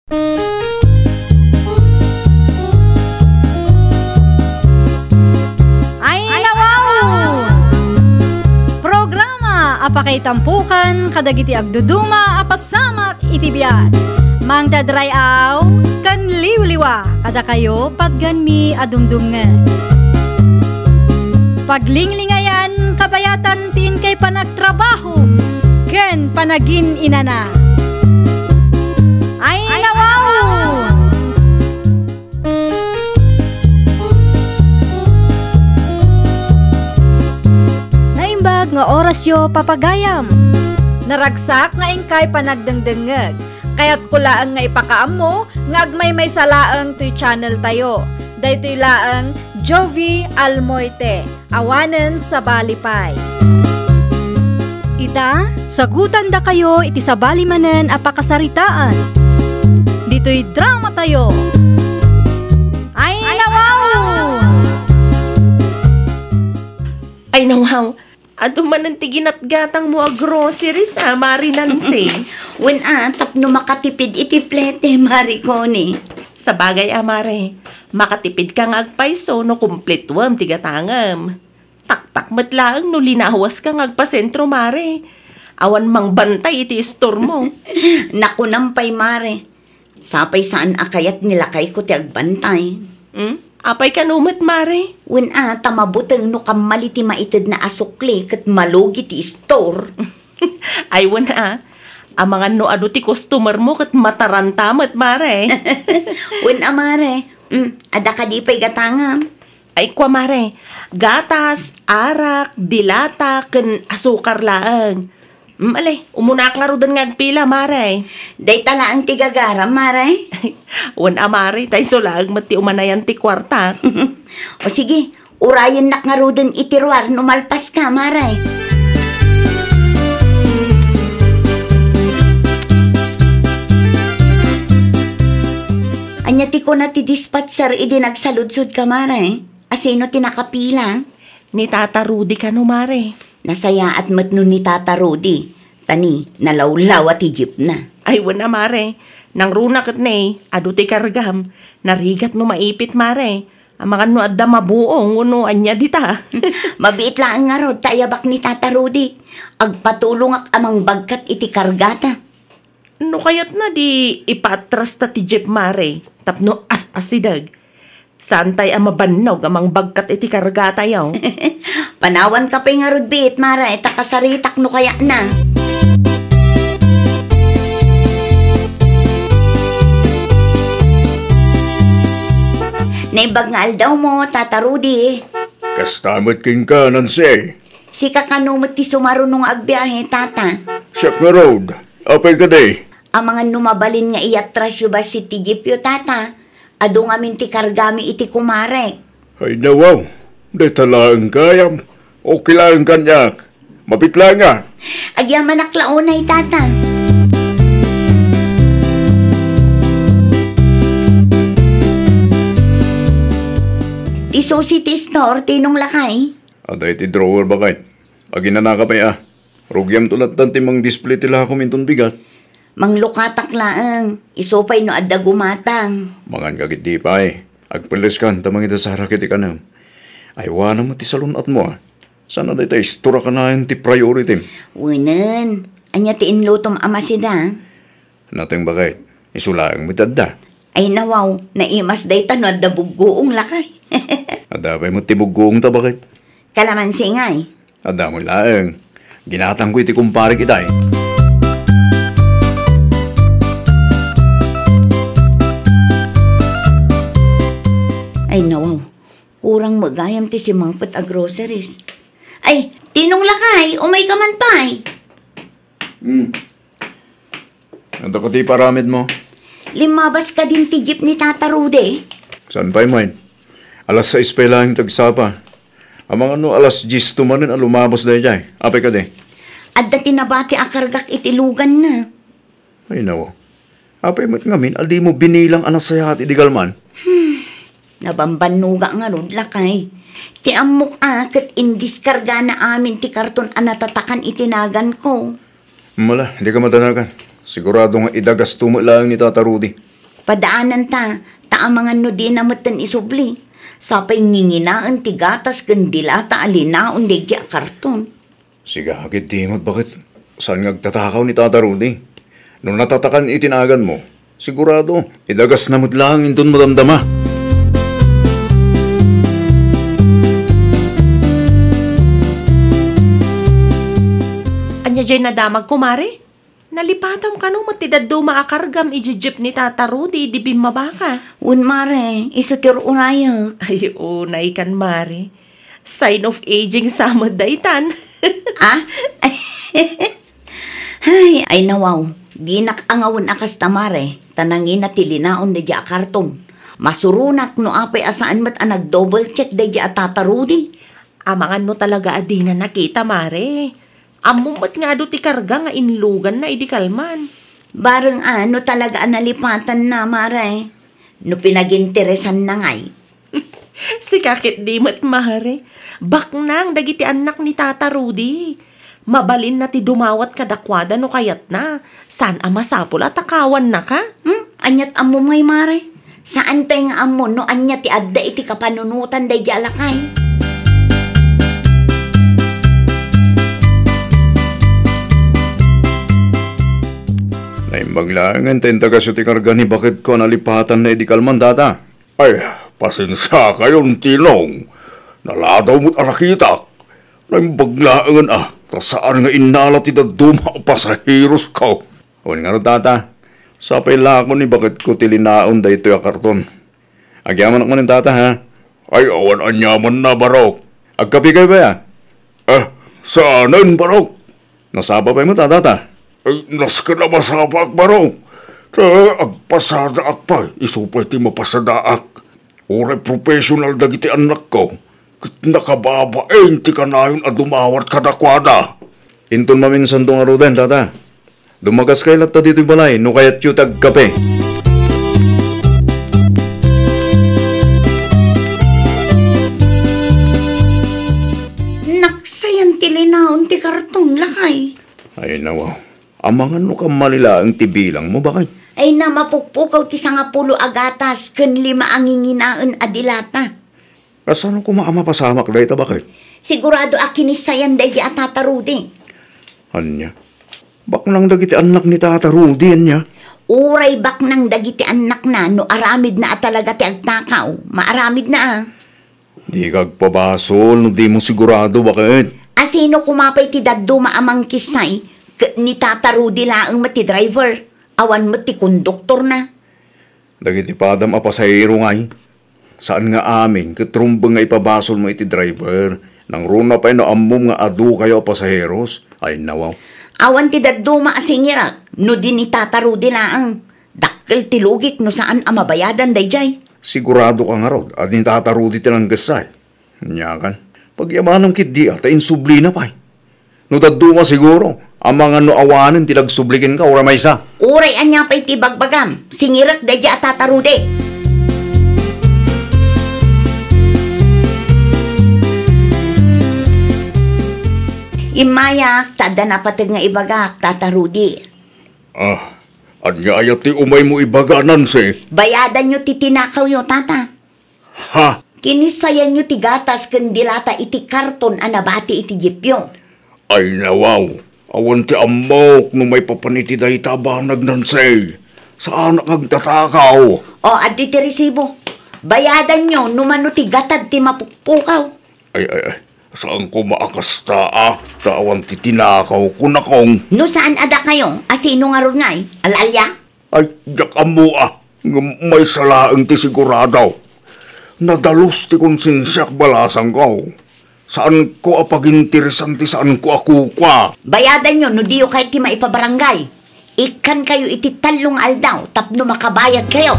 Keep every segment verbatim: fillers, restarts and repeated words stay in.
Ay, nawaw! Programa a pakaitampukan kadagiti agduduma a pasamak iti biag. Mangdadray-aw ken liwliwa kadakayo patgenmi a dumdumngeg. Paglinglingayan kabayatan ti inkay panagtrabaho ken panagin-inana. Ay, nawaw! Naimbag nga orasyo, papagayam. Naragsak nga inkay panagdengdengngeg. Kayatko laeng nga ipakaammo nga agmaymaysa laeng toy channel tayo. Daytoy laeng Jovi Almoite. Awanen sabali pay. Ita, sagutandakayo iti sabali manen a pakasaritaan. Ditoy drama tayo. Ay, nawaw! Ay, nawaw! Adu manen ti ginatgatangmo a groceries, a, Mari Nancy? Wen a, tapno makatipid iti plete, Mari Connie. Sabagay, a, Mare, makatipid ka nga agpayso no kumplituem ti gatangem. Taktak met laeng no linawas ka nga agpasentro, Mare. Awan mangbantay iti istormo. Nakunam pay, Mare. Sapay saan a kayat ni lakayko ti agbantay. Hmm? Apay kano met, Mare? Wen a, ta mabuteng no kammali ti maitedna a sukli ket malugi ti istor. Ay, wen a. Amangan no adu ti customer mo ket mataranta met, Mare. Wen a, Mare. Hmm, adda kadi pay gatangam? Ay, kua, Mare. Gatas, arak, dilata, ken asukar laeng. Mm, ale, umunak ngaruden nga agpila, Mare. Dayta laeng ti gagaram, Mare? Wen a, Mare, ta isu laeng met ti umanayan ti kuarta. O sige, urayennak ngaruden iti ruar no malpaska, Mare. Ania ti kuna ti dispatcher idi nagsaludsodka, Mare? Asino ti nakapila? Ni Tata Rudy kano, Mare. Nasayaat met no ni Tata Rudy, ta ni, nalawlawa ti jeepna. Ay, wen a, Mare. Nangruna ket ne, adu ti kargam. Narigat no maipit, Mare. Amangan no adda mabuong wenno ania dita. Mabiit laeng ngarud ta ayabak ni Tata Rudy. Agpatulongak a mangbagkat iti kargata. No kayatna, di ipaatrasta ti jeep, Mare, tapno as-asideg. Saantay a mabannog a mangbagkat iti kargatayo. Panawanka pay ngarud biit, Mare, ta kasaritak no kayatna. Naimbag nga aldawmo, Tata Rudy. Kasta met kenka, Nancy. Sika kano met ti sumaruno nga agbiahe, Tata? Siak ngarud. Apay kadi? Amangan no mabalin nga iyatrasyo bassit ti jeepyo, Tata. Adu ngamin ti kargami iti kumarek. Ay, nawaw. Dayta laeng gayam. Okay laeng kaniak. Mabiit laeng a. Agyamanak la unay, Tata. Ti susi ti store, tinong lakay? Adda iti drawer, baket. Aginanaka pay a. Rugiamto latta ti mangdisplay ti lakom inton bigat. Manglukatak laeng, isu pay no adda gumatang. Mangan ka ketdi pay. Agpelleskan ta mangidasarak iti kanem. Aywanam met ti salun-atmo a. Sana dayta istora kanayon ti priority. Wenen, ania ti inlutom a masida? Nateng, baket, isu laeng met adda. Ay nawaw, naimas dayta no adda buggoong lakay. Adda pay met ti buggoong ta, baket? Kalamansi ngay? Adda met laeng. Ginatangko iti kumparik itay. Ay nawaw, kurang met gayam ti simangpet a groceries. Ay, tinong lakay, umay ka man pay. Hmm. Ania kadi paramidmo? Limmabas kadin ti jeep ni Tata Rudy? Saan pay met? Alas sais pay laeng ti agsapa. Amangan no alas dies to manen a lumabas daydiay. Apay kadi? Adda ti nabati a kargak iti luganna. Ay, nawaw. Apay met ngamin a dimo binilang a nasayaat idi kalman? Nabambannoga ngarud, lakay. Ti ammok a ket indiskargana amin ti karton a natatakan iti naganko. Mala, dika madanagan. Sigurado nga idagasto met laeng ni Tata Rudy. Padaananta, ta amangan no dina metten isubli. Sapay nginginaen ti gatas ken dilata a linaon daydi a karton. Sika, ket di met baket, saan nga agtatakaw ni Tata Rudy? No natatakan iti naganmo, sigurado, idagasna met laeng inton madamdama. Ania jay nadamagko, Mare? Nalipatam kano met ti dadduma a kargam iti jeep ni Tata Rudy idi bimmabaka? Wen, Mare, isu ti ur-urayek. Ay, unay kan, Mare. Sign of aging sa met daytan. Ah? Ay, ay nawaw. Dinak angawen a kasta, Mare, ta nangina ti linaon daydi a karton. Masuronak no apay a saan met a nag-double check daydi a Tata Rudy. Amangan no talaga a dina nakita, Mare. Ammom met nga adu ti karga nga inluganna idi kalman. Bareng a no talaga a nalipatanna, Mare. No pinaginteresanna ngay. Sika ket di met, Mare. Baknang dagiti annak ni Tata Rudy. Mabalinna ti dumawat kadakuada no kayatna. Saan a masapul a takawannaka? Hmm? Aniat ammom ngay, Mare? Saan pay nga ammo no ania ti adda iti kapanunotan daydi a lakay. Naimbag laengen ta indagasyo ti karga ni baketko a nalipatanna idi kalman, Tata. Ay, pasensiakayon, Tinong. Naladaw met a nakitak. Naimbag laengen a, ta saan nga innala ti dadduma a pasaherosko. Wen ngarud, Tata, sapay la a kun ni baketko ti linaon daytoy a karton. Agyamanak manen, Tata, ha? Ay, awan aniamanna, Barok. Agkapikayo pay, a? Eh, saanen, Barok? Nasapa pay met, a, Tata? Ay, nasken a masapaak, Barok. Ta agpasadaak pay, isu pay ti mapasadaak. Uray professional dagiti annakko, ket nakababain ti kanayon a dumawat kadakuada. Inton maminsanto ngaruden, Tata. Dumagaskay latta ditoy balay no kayatyo ti agkape. Naksayan ti linaon ti karton, lakay. Ay, nawa. Amangan no kammali laeng ti bilangmo, baket. Ay, na, mapukpukaw ti sangapulo a gatas ken lima a nginginaen a dilata. Kasano koma a mapasamak dayta, baket? Sigurado a kinissayan daydi a Tata Rudy. Ania? Baknang dagiti annak ni Tata Rudy, ania? Uray baknang dagiti annakna no aramidna a talaga ti agtakaw. Maaramidna, a. Dika agpabasol no dimo sigurado, baket? A, sino koma pay ti dadduma a mangkissay? Ket ni Tata Rudy laeng met ti driver. Awan met ti konduktorna. Dagiti padam a pasahero ngay, saan nga amin ket rumbeng nga ipabasolmo iti driver. Nangruna pay no ammom nga adukayo a pasaheros. Ay, nawaw. Awan ti dadduma a singirek no di ni Tata Rudy laeng. Dakkel ti lugik no saan a mabayadan daydiay. Sigurado ka ngarud a ni Tata Rudy ti nangkissay? Aniakan? Pagyamanam ketdi a ta insublina pay. No dadduma siguro, amangan no awanen ti nagsubli kenka uray maysa. Uray ania pay ti bagbagam, singirek daydi a Tata Rudy. Immayak, ta adda napateg nga ibagak, Tata Rudy. Ah, ania aya ti umaymo ibaga, Nancy? Bayadanyo ti tinakawyo, Tata. Ha? Kinissayanyo ti gatas ken dilata iti karton a nabati iti jeepyo. Ay, nawaw, awan ti ammok no maipapan iti dayta a banag, Nancy. Saanak nga agtatakaw. O, adtoy ti resibo. Bayadanyo no mano ti gatad ti mapukpukaw. Ay, ay, ay, saan koma a kasta, a, ta awan ti tinakaw, kunakong. No saan a dakayo, a sino ngarud ngay? Al-alia? Ay, diak ammo, a, ngem maysa laeng ti sigurado. Nadalus ti konsensiak balasangko. Saanko a paginteresan ti saanko a kukua. Bayadanyo no diyo kayat ti maipabarangay. Ikkankayo iti tallo nga aldaw tapno makabayadkayo.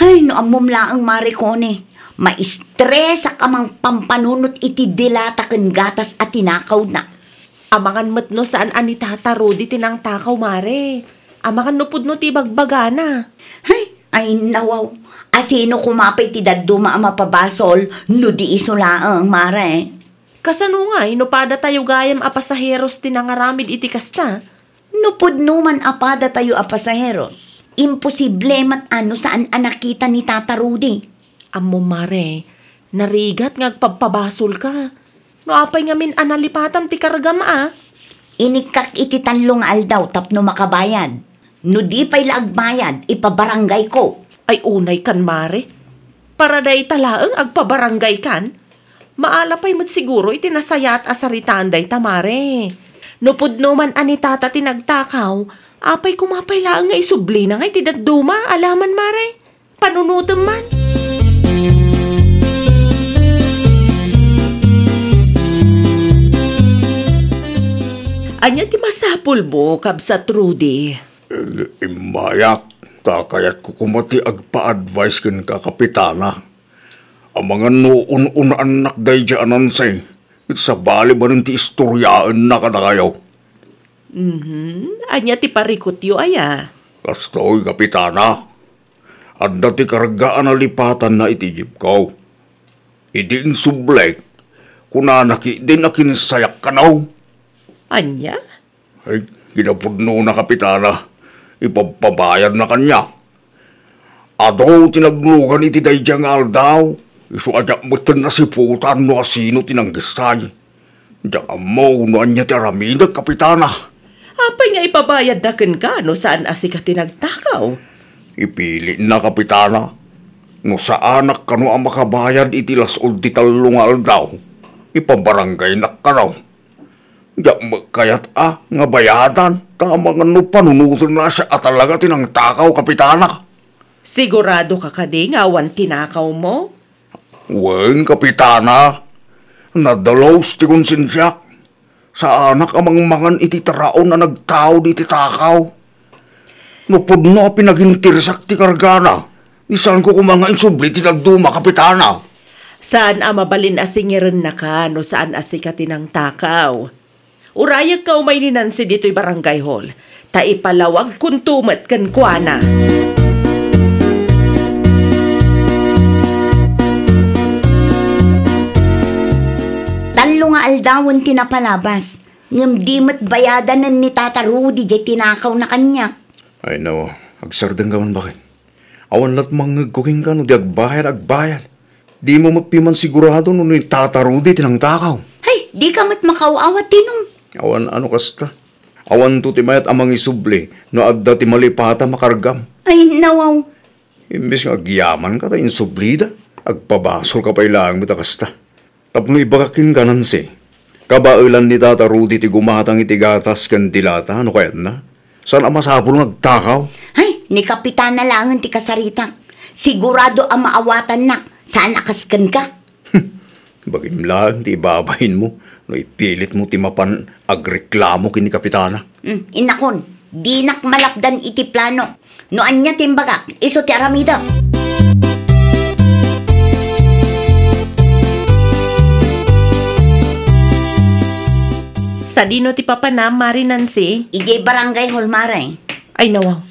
Hay, no ammom laeng, Mare Connie. Maistresak a mangpampanunot iti dilata ken gatas a tinakawna. Amangan met no saan a ni Tata Rudy ti nangtakaw, Mare. Amangan no pudno ti ibagbagana. Hay, ay nawaw. A sino koma pay ti dadduma a mapabasol no di isu laeng, Mare? Kasano ngay no padatayo gayam a pasaheros ti nangaramid iti kasta? No pudno man a padatayo a pasaheros, imposible met a no saan a nakita ni Tata Rudy. Ammom, Mare, narigat nga agpabpabasolka. No apay ngamin a nalipatan ti kargam a? Inikkak iti tallo nga aldaw tapno makabayad. No di pay la agbayad, ipabaranggayko. Ay, unaykan, Mare. Para dayta laeng agpabaranggaykan? Maala pay met siguro iti nasayaat a saritaan dayta, Mare. No pudno man a ni Tata ti nagtakaw, apay koma pay laeng nga isublina nga iti dadduma, alaman, Mare? Panunotem man. Ania ti masapulmo, Kabsat Rudy? Eh, immayak, ta kayatko koma ti agpa-advise kenka, Kapitana. Amangan no un-unaannak daydiay a Nancy, ket sabali manen ti istoriaenna kadakayo. Mhm. Ania ti parikutyo, aya? Kastoy, Kapitana. Adda ti karga a nalipatanna iti jeepko. Idi insublek, kunana ketdin a kinsayak kano. Ania? Ay, kinapudnona, Kapitana. Ipabpabayadna kaniak. Adu ti naglugan iti daydiay nga aldaw. Isu a diak metten nasiputan no asino ti nangkissay. Diak ammo no ania ti aramidek, Kapitana. Apay nga ipabayadna kenka no saan a sika ti nagtakaw? Ipilitna, Kapitana. No saanak kano a makabayad iti las-ud ti tallo nga aldaw, ipabaranggaynak kano. Diak met kayat a nga bayadan, ta amangan no panunotenna a siak a talaga ti nangtakaw, Kapitana. Siguradoka kadi nga awan tinakawmo? Wen, Kapitana. Nadalus ti konsensiak. Saanak a mangmangan iti taraon a nagtaud iti takaw. No pudno a pinagintirsak ti kargana, ni saanko koma nga insubli ti dadduma, Kapitana. Saan a mabalin a singirennaka no saan a sika ti nangtakaw. Urayekka umay ni Nancy ditoy barangay hall, ta ipalawagkonto met kenkuana. Tallo nga aldawen ti napalabas, ngem di met bayadanen ni Tata Rudy diay tinakawna kaniak. Ay, no, agsardengka man, baket. Awan la't mangngegko kenka no di agbayad, agbayad. Dimo met piman sigurado no ni Tata Rudy ti nangtakaw. Hay, dika met makaaw-awat, Tinong. Awan ano kasta. Awanto ti mayat a mangisubli no adda ti malipata makargam. Ay, nawaw. Imbes nga agyamanka ta insublida, agpabasolka pay laeng met a kasta. Tapno ibagak kenka, Nancy, kabaelan ni Tata Rudy ti gumatang iti gatas ken dilata no kayatna. Saan a masapul nga agtakaw? Ay, ni Kapitana laengen ti kasaritak. Sigurado a maawatannak, saan a kas kenka. Bagim laeng ti ibabainmo no ipilitmo ti mapan agreklamo ken ni Kapitana. Hmm, inakon, dinak malapdan iti plano. No ania ti imbagak, isu ti aramidek. Sadino ti papanam, Mare Nancy? Idiay barangay hall, Mare. Ay, nawaw.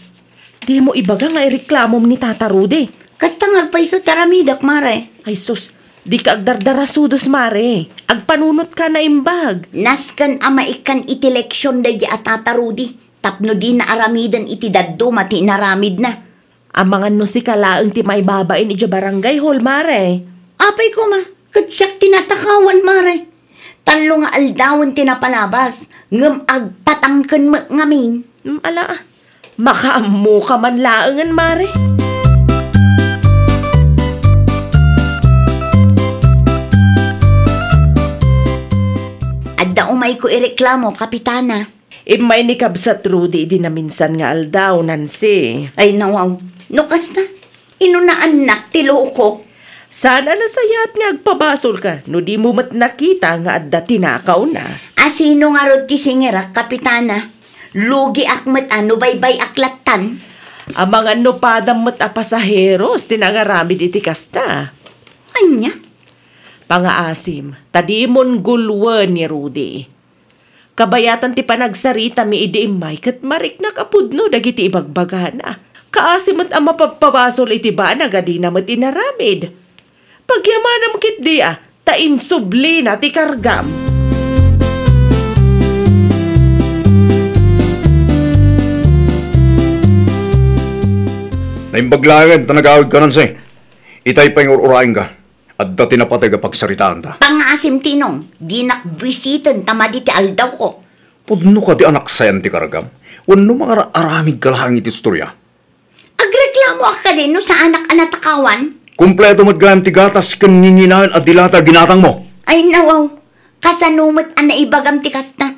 Dimo ibaga nga ireklamom ni Tata Rudy. Kasta nga agpayso ti aramidek, Mare. Ay, sus. Dika agdardarasudos, Mare. Agpanunotka naimbag. Nasken a maikkan iti leksion daydi a Tata Rudy. Tapno dina aramiden iti dadduma ti inaramidna. Amangan no sika laeng ti maibabain idiay barangay hall, Mare. Apay koma, ket siak ti natakawan, Mare. Tallo nga aldawen ti napalabas, ngem agpatangken met ngamin. Mm, ala, ah. Makaammoka man laengen, Mare. Adda umayko ireklamo, Kapitana. Immay ni Kabsat Rudy idi naminsan nga aldaw, Nancy. Ay, nawaw. No kasta, inunaannak ti lukok. Saan a nasayaat nga agpabasolka no dimo met nakita nga adda tinakawna. Asino ngarud ti singirak, Kapitana? Lugiak met a no baybay-ak lattan. Amangan no padam met a pasaheros ti nangaramid iti kasta. Ania? Pangaasim, ta dimon guluen ni Rudy. Kabayatan ti panagsaritami idi immay ket mariknak a pudno dagiti ibagbagana. Kaasi met a mapabpabasol iti banag a dina met inaramid. Pagyamanam ketdi a, ta insublina ti kargam. Naimbag laengen ta nagawidka, Nancy. Itay pay nga ur-uraenka. Adda ti napateg a pagsaritaanta. Pangngaasim, Tinong, dinak buisiten ta madi ti aldawko. Pudno kadi a naksayan ti kargam? Wenno mangar-aramidka laeng iti istoria? Agreklamoak kadi no saanak a natakawan? Kompleto met gayam ti gatas ken nginginaen a dilata ginatangmo. Ay, nawaw. Kasano met a naibagam ti kasta?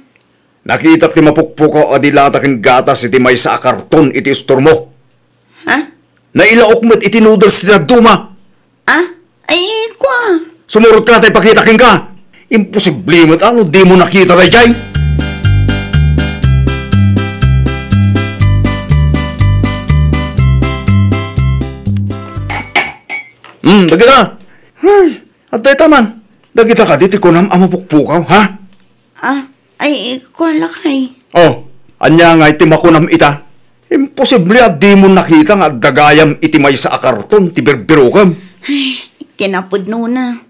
Nakitak ti mapukpukaw a dilata ken gatas iti maysa a karton iti istormo. Ha? Nailaok met iti noodles ti dadduma. Ah? Ay, kua. Sumurot ka ta ipakita kenka. Imposible met a no dimo nakita daydiay. Hmm, dagita. Ay, adda ita man. Dagita kadi ti kunam a mapukpukaw, ha? Ah, ay, kua, lakay. Oh, ania ngay ti makunam ita? Imposible a dimo nakita nga adda gayam iti maysa a karton ti birbirukem. Ay, kinapudnona.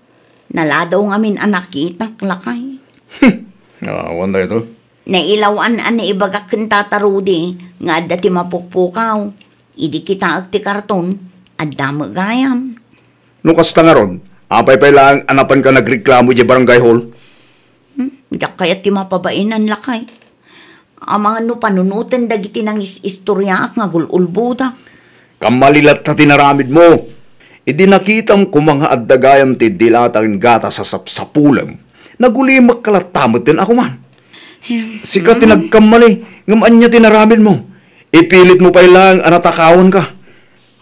Naladaw ngamin a nakitak, lakay. Hmm, awan dayto. Nailawan a naibagak ken Tata Rudy nga adda ti mapukpukaw. Idi kitaek ti karton, adda met gayam. No kasta ngarud, apay pay laeng a napanka nagreklamo idiay barangay hall? Hmm, diak kayat ti mapabainan, lakay. Amangan no panunoten dagiti nangis-istoriaak nga gul-ulbodak. Kammali latta ti naramidmo. Idi nakitam koma nga adda gayam ti dilata ken gatas a sapsapulem, nagulimekka latta metten a kuman. Hmm. Sika ti nagkammali, ngem ania ti naramidmo? Ipilitmo pay laeng a natakawanka.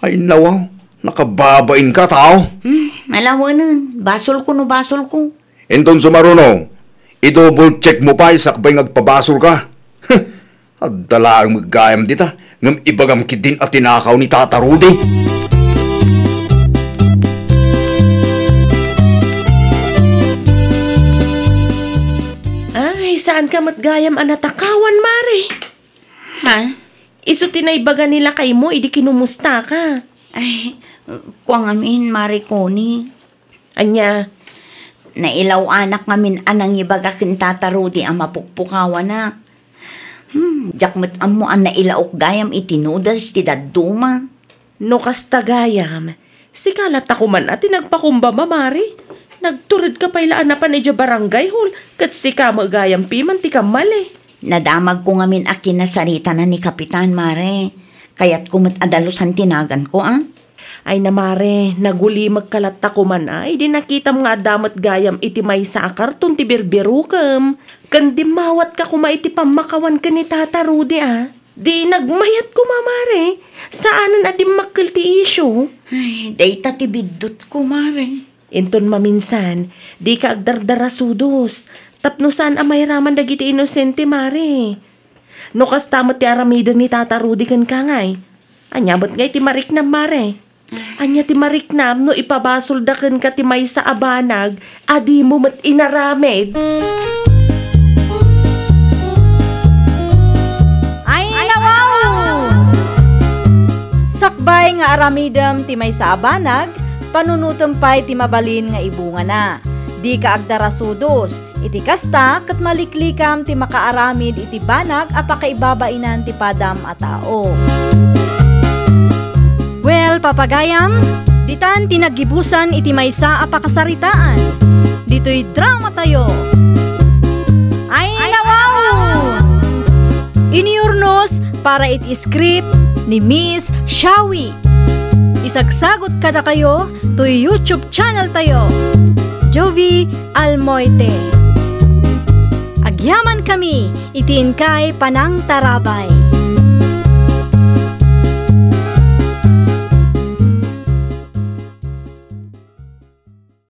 Ay, nawaw, nakababainka a tao. Hmm, alawenen, basolko no basolko. Inton sumaruno, i-double check mo pay sakbay nga agpabasolka. Adda laeng met gayam dita, ngem ibagam ketdin a tinakaw ni Tata Rudy. Ay, saanka met gayam a natakawan, Mare. Ha? Isu ti naibaga ni lakaymo idi kinumustaka. Ay, kua ngamin, Mare Connie. Ania? Nailawanak ngamin a nangibaga ken Tata Rudy a mapukpukawanak. Hmm, diak met ammo a nailaok gayam iti noodles ti dadduma. No kasta gayam, sika latta koman a ti nagpakumbaba, Mare. Nagturedka pay la a napan idiay barangay hall, ket sika met gayam piman ti kammali. Nadamagko ngamin a kinasaritana ni Kapitan, Mare. Kayatko met a dalusan ti naganko, a? Ay na, Mare, nagulimekka latta koman, a, idi nakitam nga adda met gayam iti maysa a karton ti birbirukem. Ken dimmawatka koma iti pammakawan ken ni Tata Rudy, a. Di nagmayat koma, Mare. Saanen a dimmakkel ti isyu. Ay, dayta ti biddutko, Mare. Inton maminsan, dika agdardarasudos, tapno saan a mairaman dagiti inosente, Mare. No kasta met ti aramiden ni Tata Rudy kenka ngay, ania met ngay ti mariknam, Mare? Ania ti mariknam no ipabasolda kenka ti maysa a banag a dimo met inaramid? Ay, nawaw! Sakbay nga aramidem ti maysa a banag, panunotem pay ti mabalin nga ibungana. Dika agdarasudos. Iti kasta, ket maliklikam ti makaaramid iti banag a pakaibabainan ti padam a tao. Well, papagayam, ditan ti naggibusan iti maysa a pakasaritaan. Ditoy dramatayo. Ay, nawaw! Inurnos para iti script ni Miss Shawi. Isagsagut kadakayo toy YouTube channel tayo, Jovie Almoite. Agyamankami iti inkay panangtarabay.